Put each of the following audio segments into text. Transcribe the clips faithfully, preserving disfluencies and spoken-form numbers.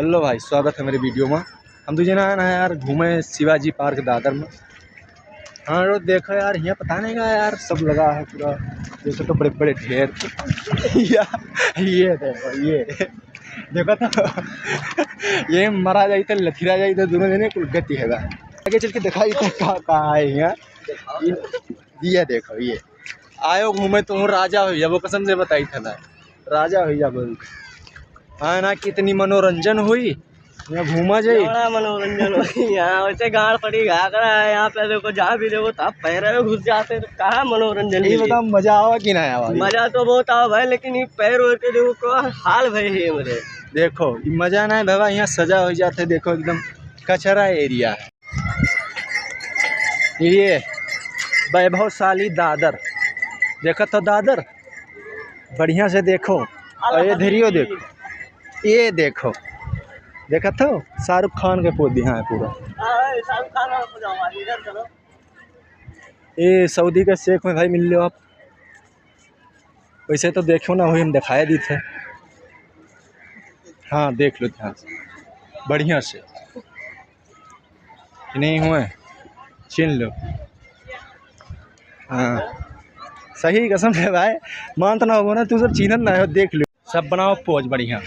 हेलो भाई, स्वागत है मेरे वीडियो में। हम दुइ जना आए हैं यार घूमे शिवाजी पार्क दादर में। हाँ, रोड देखो यार, यहाँ पता नहीं का यार, सब लगा है पूरा। देखो तो बड़े बड़े ढेर। या, ये देखो, ये देखो तो, ये मरा जाई तो लथिरा जाई तो दोनों जने कुल गति है। आगे चल के दिखाई तो का, का है यहाँ। ये देखो, ये आयो घूमे तो राजा हो जाबो, कसम से बताई था ना, राजा हो जाबो। हाँ ना, कितनी मनोरंजन हुई, यहाँ घूमा जाए। बड़ा मनोरंजन हुई यहाँ, वैसे गाड़ पड़ी घाघरा है यहाँ पे, देखो जहाँ भी देखो तो आप पैर में घुस जाते हैं, तो कहाँ मनोरंजन ये मिले? बताओ, मजा आवा कि ना आवा? मजा तो बहुत आवा भाई, लेकिन ये पैर ओर के देखो क्या हाल भाई है मेरे। देखो, ये मजा ना है बाबा, यहाँ सजा हो जाते, देखो एकदम कचरा एरिया है। ये वैभवशाली दादर, देखत हो दादर, बढ़िया से देखो। और ये धरियो देखो, ये देखो, देखत हो शाहरुख खान के पोज दिहा है पूरा। ये सऊदी के शेख में भाई मिल लो आप। वैसे तो देखो ना हुई, हम दिखाए दी थे। हाँ, देख लो ध्यान से, बढ़िया से। नहीं हुए, छीन लो। हाँ, सही कसम से भाई, मानत ना हो ना, तू सब छीनत ना हो, देख लो। सब बनाओ पोज बढ़िया।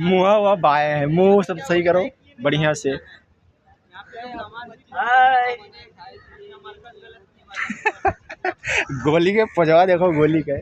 मुँह हुआ बाय है, मुँह सब सही करो बढ़िया से। गोली के पोजवा देखो, गोली के।